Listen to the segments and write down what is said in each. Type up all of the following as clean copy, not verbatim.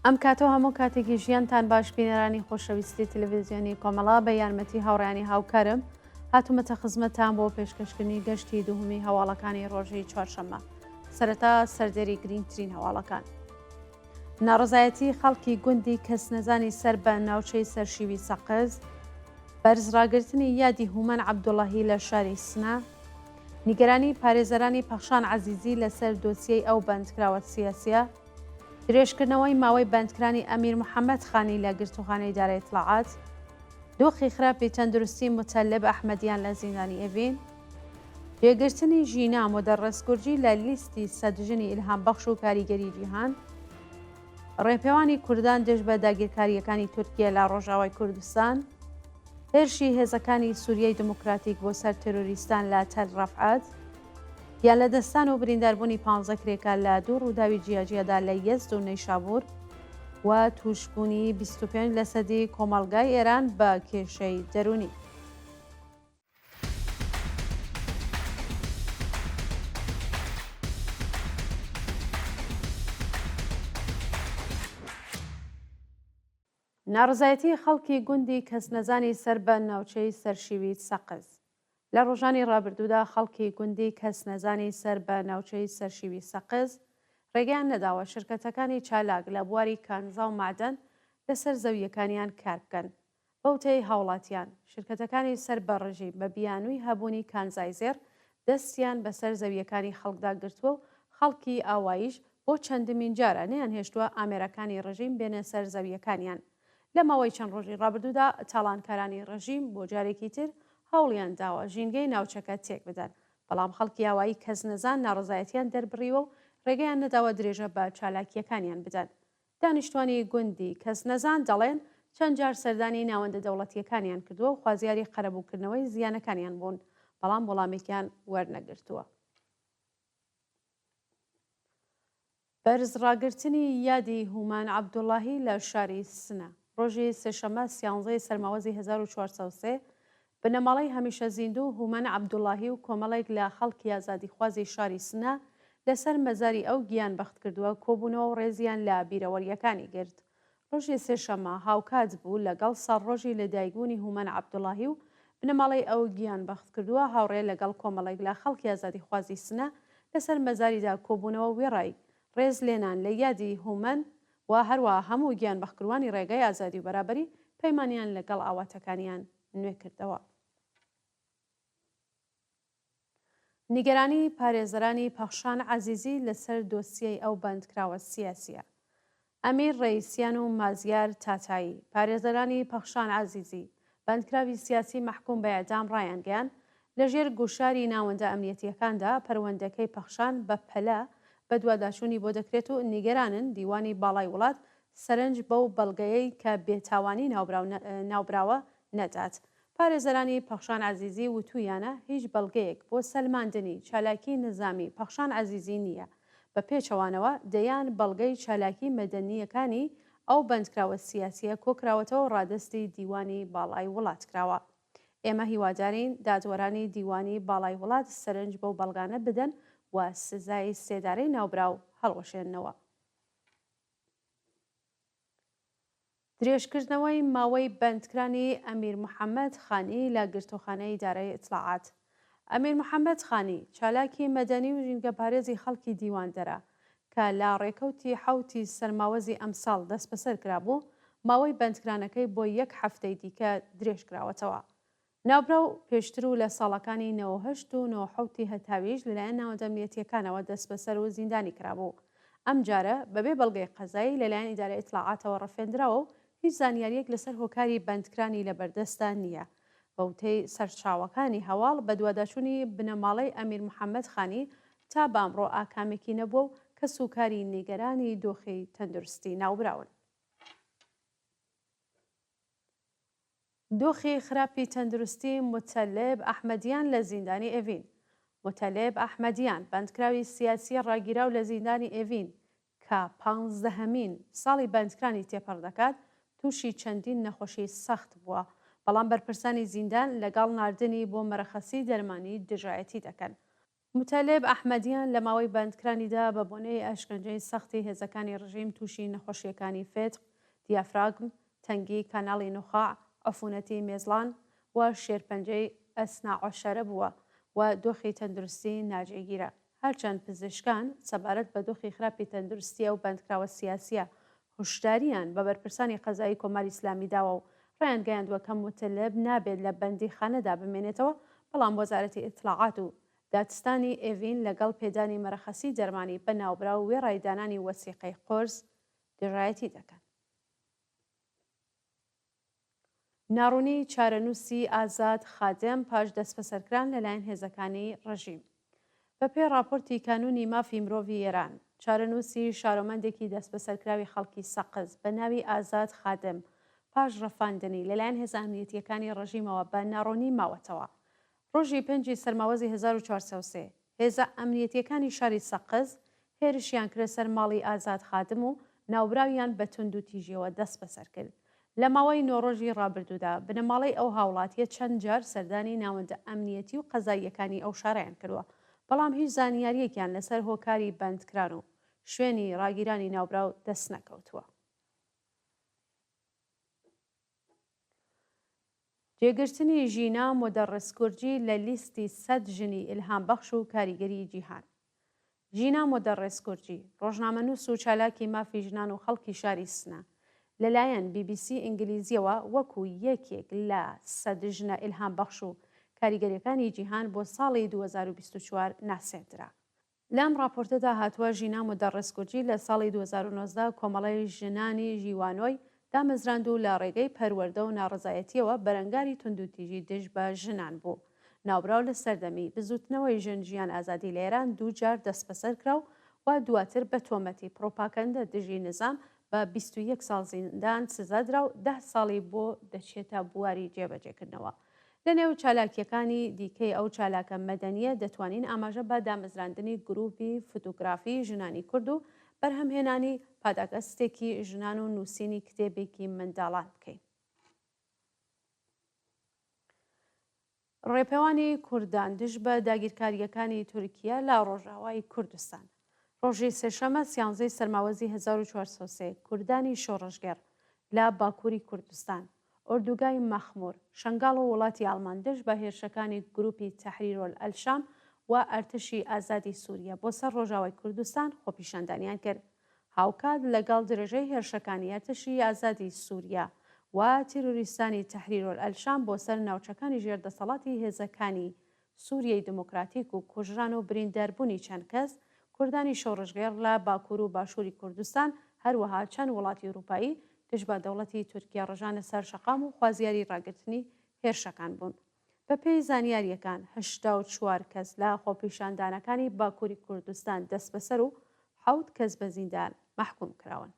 ئەم کاتە و هەموو کاتێکی ژیانتان باش بینەرانی خۆشەویستی تەلەڤیزیۆنی کۆمەڵە بە یارمەتی هاوڕیانی هاوکارم هاتوومەتە خزمەتان بۆ پێشکەشکردنی گەشتی دووهمی هەواڵەکانی ڕۆژی چوارشەممە سەرەتا سەردێری گرنگترین هەواڵەکان. ناڕەزایەتی خەڵکی گوندی کەسنەزانی سەر بە ناوچەی سەرشیوی سەقز، بەرز ڕاگرتنی یادی هومەن عەبدوڵڵاهی لە شاری سنە، نیگەرانی پارێزەرانی پەخشان عەزیزی لەسەر دۆسیەی ئەو بەندکراوە سیاسییە، درێژکردنەوەی ماوەی بەندکرانی ئەمیر محەممەد خانی لە گرتووخانەی ئیدارەی ئیتڵاعات، دۆخی خراپی تەندروستی موتەلب ئەحمەدیان لە زیندانی ئێڤین، جێگرتنی ژینا مودەڕس گورجی لە لیستی سەد ژنی ئیلهامبەخش و کاریگەری جیهان، ڕێپێوانی کوردان دژ بە داگیرکارییەکانی تورکیە لە ڕۆژاوای کوردستان، هێرشی هێزەکانی سوریای دیموکراتیک بۆ سەر تێرۆریستان لە تەل ڕەفعەت، گیانلەدەستدان و برینداربوونی پانزە کرێکار لە دوو ڕووداوی جیاجیادا لە یەزد و نەیشابوور و تووشبوونی 25 لەسەدی کۆمەڵگای ئێران بە کێشەی دەروونی. ناڕەزایەتی خەڵکی گوندی کەسنەزانی سەر بە ناوچەی سەرشیوی سەقز لە ڕۆژانی ڕابردوودا خەڵکی گوندی کەسنەزانی سەر بە ناوچەی سەرشیوی سەقز ڕێگەیان نەداوە شرکەتەکانی چالاک لە بواری کانزا و مەعدەن لەسەر زەوییەکانیان کار بکەن. بەوتەی هاوڵاتیان، شرکەتەکانی سەر بە ڕژیم بە بیانووی هەبوونی کانزای زێڕ دەستیان بەسەر زەوییەکانی خەڵکدا گرتووە و خەڵکی ئاواییش بۆ چەندمین جارە نەیانهێشتووە ئامێرەکانی ڕژیم بێنە سەر زەوییەکانیان. لە ماوەی چەند ڕۆژی ڕابردوودا تاڵانکارانی ڕژیم بۆ جارێکی تر هەوڵیان داوە ژینگەی ناوچەکە تێک بدەن، بەڵام خەڵکی ئاوایی کەسنەزان ناڕەزایەتیان دەربڕیوە و ڕێگەیان نەداوە درێژە بە چالاکییەکانیان بدەن. دانیشتوانی گوندی کەسنەزان دەڵێن، چەند جار سەردانی ناوەندە دەوڵەتییەکانیان کردووە و خوازیاری قەرەبووکردنەوەی زیانەکانیان بوون، بەڵام وەڵامێکیان وەرنەگرتووە. بەرز ڕاگرتنی یادی هومان عەبدوڵاهی لە شاری سنە. ڕۆژی سێشەممە سیانزەی سەرماوەزی 1403، بنەماڵەی هەمیشە زیندوو هومەن عەبدوڵاهی و کۆمەڵێک لە خەڵکی ئازادیخوازی شاری سنە لەسەر مەزاری ئەو گیانبەختکردووە کۆبوونەوە و ڕێزیان لە بیرەوەرییەکانی گرت. ڕۆژی سێشەممە هاوکات بوو لەگەڵ ساڵڕۆژی لەدایکبوونی هومەن عەبدوڵاهی و بنەماڵەی ئەو گیانبەختکردووە هاوڕێ لەگەڵ کۆمەڵێک لە خەڵکی ئازادیخوازی سنە لەسەر مەزاریدا کۆبوونەوە وێڕای ڕێزلێنان لە یادی هومەن و هەروەها هەموو گیانبەختکردووانی ڕێگای ئازادی و بەرابەری پەیمانیان لەگەڵ ئاواتەکانیان نوێ کردەوە. نیگەرانی پارێزەرانی پەخشان عەزیزی لەسەر دۆسیەی ئەو بەندکراوە سیاسییە. ئەمیر ڕەیسیان و مازیار تاتایی، پارێزەرانی پەخشان عەزیزی، بەندکراوی سیاسی مەحکووم بە ئێعدام ڕایانگەیاند، لەژێر گوشاری ناوەندە ئەمنیەتییەکاندا پەروەندەکەی پەخشان بە پەلە بەدواداچوونی بۆ دەکرێت و نیگەرانن دیوانی باڵای وڵات سەرنج بەو بەڵگەیەی کە بێتاوانی ناوبراوە نەدات. پارێزەرانی پەخشان عەزیزی وتوویانە هیچ بەڵگەیەک بۆ سەلماندنی چالاکی نزامی پەخشان عەزیزی نییە، بە پێچەوانەوە دەیان بەڵگەی چالاکی مەدەنییەکانی ئەو بەندکراوە سیاسییە کۆکراوەتەوە و ڕادەستی دیوانی باڵای وڵات کراوە. ئێمە هیوادارین دادوەرانی دیوانی باڵای وڵات سەرنج بەو بەڵگانە بدەن و سزای سێدارەی ناوبراو هەڵوەشێننەوە. درێژکردنەوەی ماوەی بەندکرانی ئەمیر محەمەد خانی لە گرتووخانەی ئیدارەی ئیتڵاعات. ئەمیر محەمەد خانی، چالاکی مەدەنی و ژینگەپارێزی خەڵکی دیواندەرە کە لە ڕێکەوتی حەوتی سەرماوەزی ئەمساڵ دەستبەسەر کرابوو، ماوەی بەندکرانەکەی بۆ یەک هەفتەی دیکە درێژکراوەتەوە. ناوبراو پێشتر و لە ساڵەکانی 98 و 97 ی هەتاویش لەلایەن ناوەندە ئەمنیەتییەکانەوە دەستبەسەر و زیندانی کرابوو. ئەمجارە بەبێ بەڵگەی قەزایی لەلایەن ئیدارەی ئیتڵاعاتەوە ڕفێندراوە و هیچ زانیارییەک لەسەر هۆکاری بەندکرانی لەبەردەستدا نییە. بە وتەی سەرچاوەکانی هەواڵ، بەدواداچوونی بنەماڵەی ئەمیر محەممەد خانی تا بە ئەمڕۆ ئاکامێکی نەبووە و کەسوکاری نیگەرانی دۆخی تەندروستی ناوبراون. دۆخی خراپی تەندروستی موتەلب ئەحمەدیان لە زیندانی ئێڤین موتەلب ئەحمەدیان، بەندکراوی سیاسی ڕاگیراو لە زیندانی ئێڤین کە پانزدەهەمین ساڵی بەندکرانی تێپەڕ دەکات، تووشی چەندین نەخۆشی سەخت بووە، بەڵام بەرپرسانی زیندان لەگەڵ ناردنی بۆ مەرەخەسی دەرمانی دژایەتی دەکەن. موتەلب ئەحمەدیان لە ماوەی بەندکرانیدا بە بۆنەی ئەشکەنجەی سەختی هێزەکانی ڕژیم تووشی نەخۆشییەکانی فتق، دیافراگم، تەنگی کاناڵی نوخاع، عفونەتی مێزڵان و شێرپەنجەی ئەسناعەشەرە بووە و دۆخی تەندروستی ناجێگیرە. هەرچەند پزیشکان سەبارەت بە دۆخی خراپی تەندروستی ئەو بەندکراوە سیاسییە هۆشدارییان بە بەرپرسانی قەزایی کۆماری ئیسلامی داوە و ڕایانگەیاندووە کە موتەلب نابێت لە بەندیخانەدا بمێنێتەوە، بەڵام وەزارەتی ئیتڵاعات و دادستانی ئێڤین لەگەڵ پێدانی مەرەخەسی دەرمانی بە ناوبراو وێڕای دانانی وەسیقەی قورس دژایەتی دەکەن. ناڕوونیی چارەنووسی ئازاد خادم پاش دەسبەسەرکران لەلایەن هێزەکانی ڕژیم. بەپێی ڕاپۆرتی کانوونی مافی مرۆڤی ئێران، چارەنووسی شارۆمەندێکی دەسبەسەرکراوی خەڵکی سەقز بە ناوی ئازاد خادم پاش ڕفاندنی لەلایەن هێزە ئەمنیەتییەکانی ڕژیمەوە بە ناڕوونی ماوەتەوە. ڕۆژی پێنجی سەرماوەزی 1403، هێزە ئەمنیەتییەکانی شاری سەقز هێرشیان کرە سەر ماڵی ئازاد خادم و ناوبراویان بە توندوتیژیەوە دەستبەسەر کرد. لە ماوەی نۆ ڕۆژی ڕابردوودا بنەماڵەی ئەو هاوڵاتییە چەند جار سەردانی ناوەندە ئەمنیەتی و قەزاییەکانی ئەو شارەیان کردووە، بەڵام هیچ زانیارییەکیان لەسەر هۆکاری بەندکران و شوێنی ڕاگیرانی ناوبراو دەستنەکەوتووە. جێگرتنی ژینا مۆدەڕس گورجی لە لیستی سەد ژنی ئیلهامبەخش و کاریگەری جیهان. ژینا مۆدەڕێس گورجی، ڕۆژنامەنووس و چالاکی مافی ژنان و خەڵکی شاری سنە، لەلایەن بی بی سی ئینگلیزییەوە وەکوو یەکێک لە سەد ژنە ئیلهامبەخش و کاریگەرییەکانی جیهان بۆ ساڵی 2024 ناسێندرا. لەم ڕاپۆرتەدا هاتووە، ژینا مودەڕس گورجی لە ساڵی 2019 کۆمەڵەی ژنانی ژیوانۆی دامەزراند و لە ڕێگەی پەروەردە و ناڕەزایەتییەوە بەرەنگاری توندوتیژی دژ بە ژنان بوو. ناوبراو لە سەردەمی بزووتنەوەی ژن ژیان ئازادی لە ئێران دوو جار دەستبەسەر کرا و دواتر بە تۆمەتی پڕوپاکەندە دژی نزام بە 21 ساڵ زیندان سزا درا و دە ساڵی بۆ دەچێتە بواری جێبەجێکردنەوە. لەنێو چالاکییەکانی دیکەی ئەو چالاکە مەدەنییە دەتوانین ئاماژە بە دامەزراندنی گرووپی فتوگرافی ژنانی کورد و بەرهەمهێنانی پاداکەستێکی ژنان و نووسینی کتێبێکی منداڵان بکەین. ڕێپێوانی کوردان دژ بە داگیرکارییەکانی تورکیە لە ڕۆژئاوای کوردستان. ڕۆژی سێشەمە سیانزەی سەرماوەزی 1403 کوردانی شۆڕشگێڕ لە باکووری کوردستان، ئۆردوگای مەخموور، شەنگاڵ و وڵاتی ئاڵمان دژ بە هێرشەکانی گرووپی تەحریرۆلئەلشام و ئەرتشی ئازادی سووریە بۆ سەر ڕۆژاوای کوردستان خۆپیشاندانیان کرد. هاوکات لەگەڵ درێژەی هێرشەکانی ئەرتشی ئازادی سووریا و تیرۆریستانی تەحریرۆلئەلشام بۆ سەر ناوچەکانی ژێر دەسەڵاتی هێزەکانی سووریەی دموکراتیک و کوژران و برینداربوونی چەند کەس کوردانی شۆڕشگێڕ لە باکوور و باشووری کوردستان هەروەها چەند وڵاتی ئورووپایی دژ بە دەوڵەتی تورکیە ڕژانە سەر شەقام و خوازیاری ڕاگرتنی هێرشەکان بوون. بەپێی زانیارییەکان 84 کەس لە خۆپیشاندانەکانی باکووری کوردستان دەستبەسەر و حەوت کەس بە زیندان مەحکووم کراون.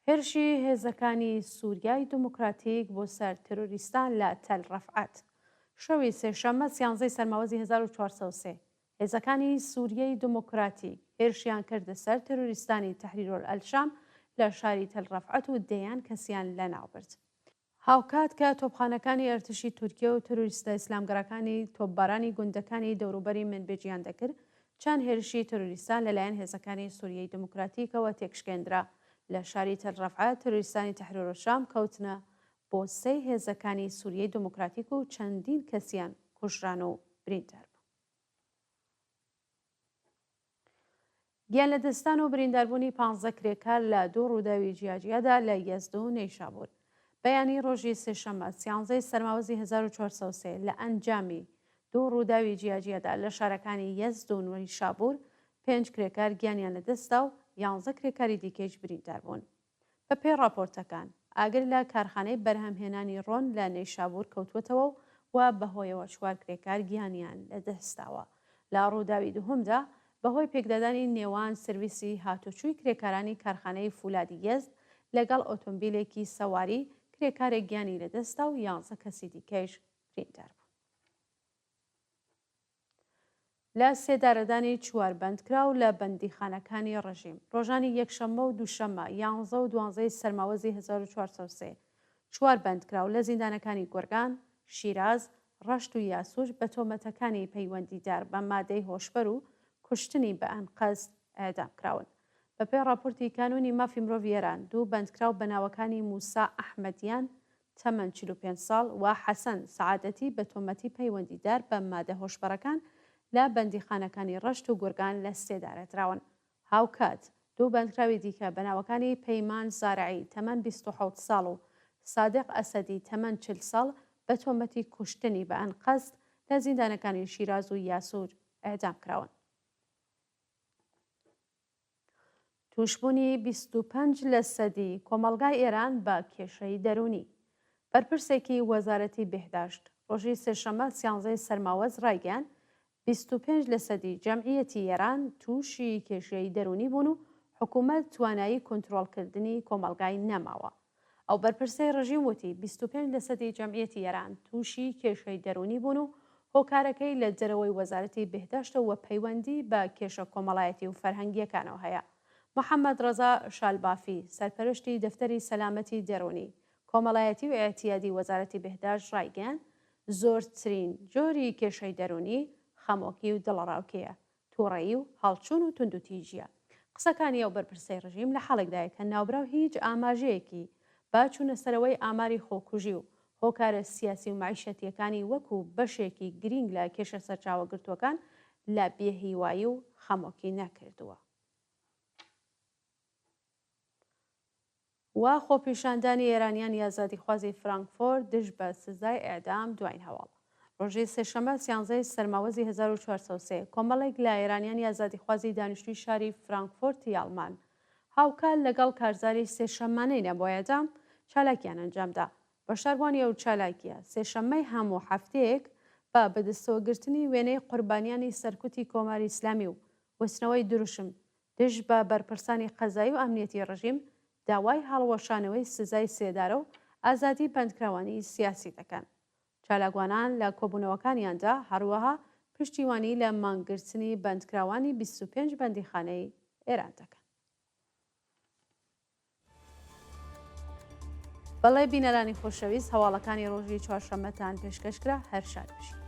هێرشی هێزەکانی سووریای دیموکراتیک بۆ سەر تیرۆریستان لە تەل ڕەفعەت. شەوی سێشەممە سیانزەی سەرماوەزی 1403 هێزەکانی سووریەی دیموکراتیک هێرشیان کردە سەر تیرۆریستانی تەحریرۆلئەلشام لە شاری تەل ڕەفعەت و دەیان کەسیان لەناوبرد. هاوکات کە تۆپخانەکانی ئەرتشی تورکیە و تیرۆریستە ئیسلامگەراکانی تۆپبارانی گوندەکانی دەوروبەری منبجیان دەکرد، چەند هێرشی تیرۆریستان لەلایەن هێزەکانی سووریەی دیموکراتیکەوە تێکشکێندرا. لە شاری تەل ڕەفعەت تیرۆریستانی تەحریرۆلشام کەوتنە بۆسەی هێزەکانی سووریەی دیموکراتیک و چەندین کەسیان کوژران و بریندار بوون. گیانلەدەستدان و برینداربوونی پانزە کرێکار لە دوو ڕووداوی جیاجیادا لە یەزد و نەیشابوور. بەیانی ڕۆژی سێشەممە سیانزەی سەرماوەزی 1403 لە ئەنجامی دوو ڕووداوی جیاجیادا لە شارەکانی یەزد و نەیشابوور پێنج کرێکار گیانیان لەدەستدا و یانزە کرێکاری دیکەیش بریندار بوون. بەپێی ڕاپۆرتەکان، ئاگر لە کارخانەی بەرهەمهێنانی ڕۆن لە نەیشابوور کەوتووەتەوە و بەهۆیەوە چوار کرێکار گیانیان لەدەستداوە. لە ڕووداوی دووهەمدا، بەهۆی پێکدادانی نێوان سرویسی هاتوچووی کرێکارانی کارخانەی فولادی یەزد لەگەڵ ئۆتۆمبیلێکی سەواری، کرێکارێک گیانی لەدەستدا و یانزە کەسی دیکەیش بریندار بوون. لە سێدارەدانی چوار بەندکراو لە بەندیخانەکانی ڕژیم ڕۆژانی یەکشەممە و دووشەممە یانزە و دوانزەی سەرماوەزی 1403 چوار بەندکراو لە زیندانەکانی گۆرگان، شیراز، ڕەشت و یاسوج بە تۆمەتەکانی پەیوەندیدار بە مادەی هۆشبەر و کوشتنی بە ئەنقەست ئێعدام کراون. بەپێی ڕاپۆرتی کانوونی مافی مرۆڤی ئێران، دوو بەندکراو بە ناوەکانی مووسا ئەحمەدیان تەمەن 45 ساڵ و حەسەن سەعادەتی بە تۆمەتی پەیوەندیدار بە مادە هۆشبەرەکان لە بەندیخانەکانی ڕەشت و گورگان لە سێدارە دراون. هاوکات، دوو بەندکراوی دیکە بە ناوەکانی پەیمان زارعی تەمەن 27 ساڵ و سادق ئەسەدی تەمەن 40 ساڵ بە تۆمەتی کوشتنی بە ئەنقەست لە زیندانەکانی شیراز و یاسوج ئێعدام کراون. تووشبوونی 25 لەسەدی کۆمەڵگای ئێران بە کێشەی دەروونی. بەرپرسێکی وەزارەتی بێهداشت ڕۆژی سێشەممە سیانزەی سەرماوەز ڕایگەیاند، 25 لەسەدی جەمعیەتی ئێران تووشی کێشەی دەروونی بوون و حکوومەت توانایی کونترۆڵکردنی کۆمەڵگای نەماوە. ئەو بەرپرسەی ڕژیم وتی، 25 لەسەدی جەمعیەتی ئێران تووشی کێشەی دەروونی بوون و هۆکارەکەی لە دەرەوەی وەزارەتی بێهداشتە و پەیوەندی بە کێشە کۆمەڵایەتی و فەرهەنگییەکانەوە هەیە. محەممەد ڕەزا شالبافی، سەرپەرشتی دەفتەری سەلامەتی دەروونی، کۆمەڵایەتی و ئیعتیادی وەزارەتی بێهداشت ڕایگەیاند، زۆرترین جۆری کێشەی دەروونی، خەمۆکی و دڵەڕاوکێیە. تووڕەیی و هەڵچوون و توندوتیژییە. قسەکانی ئەو بەرپرسەی ڕژیم لە حاڵێکدایە کە ناوبراو هیچ ئاماژەیەکی بە چوونەسەرەوەی ئاماری خۆکوژی و هۆکارە سیاسی و مەعیشەتییەکانی وەکوو بەشێکی گرینگ لە کێشە سەرچاوەگرتووەکان لە بێهیوایی و خەمۆکی نەکردووە. و خۆپیشاندانی ئێرانیانی ئازادیخوازی فرانکفۆرت دژ بە سزای ئێعدام دواین هەواڵ. ڕۆژی سێشەممە سیانزەی سەرماوەزی 1403 کۆمەڵێک لە ئێرانیانی ئازادیخوازی دانیشتووی شاری فرانکفۆرتی ئاڵمان هاوکات لەگەڵ کارزاری سێشەممانەی نا بۆ ئێعدام چالاکیان ئەنجامدا. بەشداربووانی ئەو چالاکییە سێشەممەی هەموو هەفتەیەک بە بەدەستەوەگرتنی وێنەی قوربانیانی سەرکوتی کۆماری ئیسلامی و وتنەوەی دروشم دژ بە بەرپرسانی قەزایی و ئەمنیەتی ڕژیم داوای هەڵوەشانەوەی سزای سێدارە و ئازادی بەندکراوانی سیاسی دەکەن. چالاکوانان لە کۆبوونەوەکانیاندا هەروەها پشتیوانی لە مانگرتنی بەندکراوانی 25 بەندیخانەی ئێران دەکەن. بەڵێ بینەرانی خۆشەویست هەواڵەکانی ڕۆژی چوارشەممەتان پێشکەش کرا هەر شاد بژین.